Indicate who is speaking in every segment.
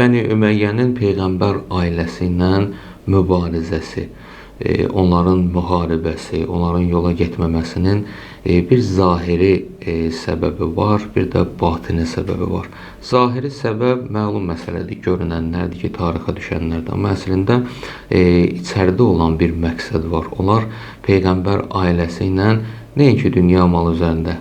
Speaker 1: Bəni Üməyyənin Peyğəmbər ailəsi ilə mübarizəsi, onların müharibəsi, onların yola getməməsinin bir zahiri səbəbi var, bir də batini səbəbi var. Zahiri səbəb məlum məsələdir, görünənlərdir ki, tarixə düşənlərdir. Amma əslində içəridə olan bir məqsəd var. Onlar Peyğəmbər ailəsi ilə nəinki dünya malı üzərində,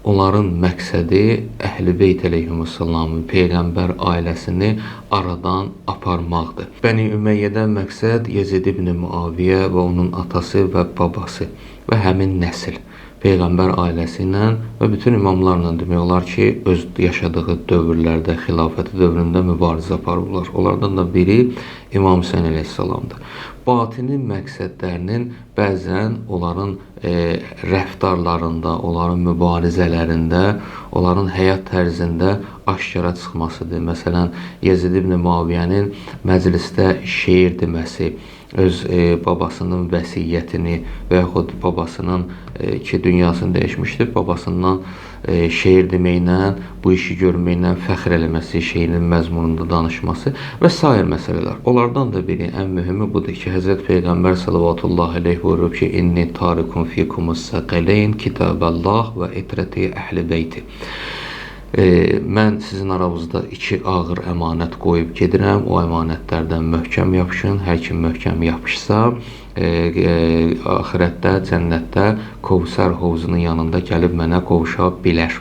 Speaker 1: onların məqsədi Əhl-i Beyt əleyhimussalamı, Peyğəmbər ailəsini aradan aparmaqdır. Bəni Üməyyədən məqsəd Yezid ibn Muaviyə və onun atası və babası və həmin nəsil. Peyğəmbər ailəsi ilə və bütün imamlarla demək olar ki, öz yaşadığı dövrlərdə, xilafəti dövründə mübarizə aparırlar. Onlardan da biri İmam Hüseyn əleyhissalamdır. Batini məqsədlərinin bəzən onların rəftarlarında, onların mübarizələrində, onların həyat tərzində aşkara çıxmasıdır. Məsələn, Yezid ibn Muaviyənin məclisdə şeir deməsi, öz babasının vəsiyyətini və yaxud babasının ki, dünyasını dəyişmişdi, babasından şeir deməklə, bu işi görməklə fəxr eləməsi, şeirin məzmununda danışması və sair məsələlər. Onlardan da biri, ən mühümü budur ki, Həzrət Peyğəmbər sallallahu əleyhi buyurub ki, "İnni tarikum fikumus saqalayn kitaballah və itrati əhli beyti." Mən sizin aranızda iki ağır əmanət qoyub gedirəm. O əmanətlərdən möhkəm yapışın. Hər kim möhkəm yapışsa, axirətdə, cənnətdə Kovsər hovuzunun yanında gəlib mənə qovuşa bilər.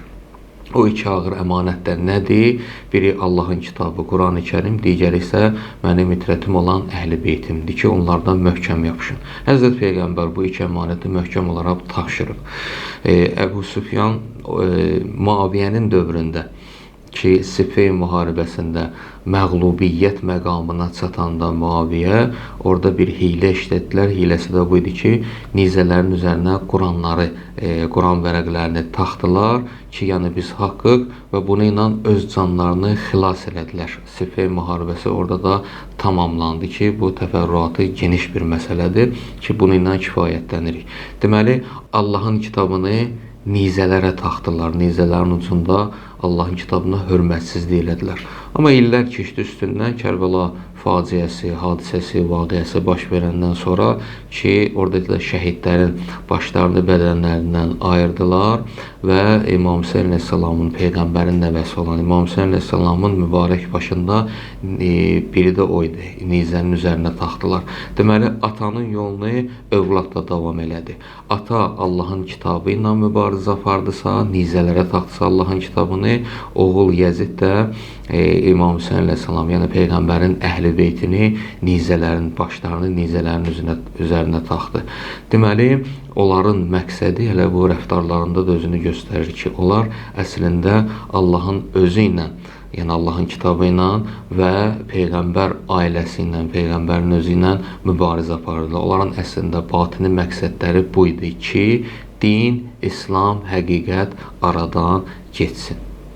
Speaker 1: O iki ağır əmanət də nədir? Biri Allahın kitabı, Qurani Kərim, digəri isə mənim itrətim olan Əhl-i Beytimdir ki, onlardan möhkəm yapışın. Həzrət Peyğəmbər bu iki əmanəti möhkəm olaraq tapşırıb. Əbu Süfyan Muaviyənin dövründə ki, Siffin müharibəsində məğlubiyyət məqamına çatanda Muaviyə orada bir hiylə işlətdilər. Hiləsi də bu idi ki, nizələrin üzərinə Quranları, Quran vərəqlərini taxdılar ki, yəni biz haqqıq və bunu ilə öz canlarını xilas elədilər. Siffin müharibəsi orada da tamamlandı ki, bu təfərrüatı geniş bir məsələdir ki, bunu ilə kifayətlənirik. Deməli, Allahın kitabını nizələrə taxdılar. Nizələrin ucunda Allahın kitabına hörmətsizlik elədilər. Amma illər keçdi üstündən, Kərbəla faciəsi, hadisəsi, vaqiəsi baş verəndən sonra ki, orada da şəhidlərin başlarını bədənlərindən ayırdılar və İmam Hüseyn əleyhissalamın, Peyğəmbərin nəvəsi olan İmam Hüseyn əleyhissalamın mübarək başında biri də o idi, nizənin üzərinə taxdılar. Deməli, atanın yolunu övlad da davam elədi. Ata Allahın kitabı ilə mübarizə apardısa, nizələrə taxdısa Allahın kitabını, oğul Yezid də İmam Hüseyn əleyhissalam, yəni Peyğəmbərin Əhl-i Beytini nizələrin başlarını nizələrin üzərinə taxdı. Deməli, onların məqsədi elə bu rəftarlarında da özünü göstərir ki, onlar əslində Allahın özü ilə, yəni Allahın kitabı ilə və Peyğəmbər ailəsi ilə, Peyğəmbərin özü ilə mübarizə aparırdılar. Onların əslində batini məqsədləri bu idi ki, din, İslam, həqiqət aradan getsin.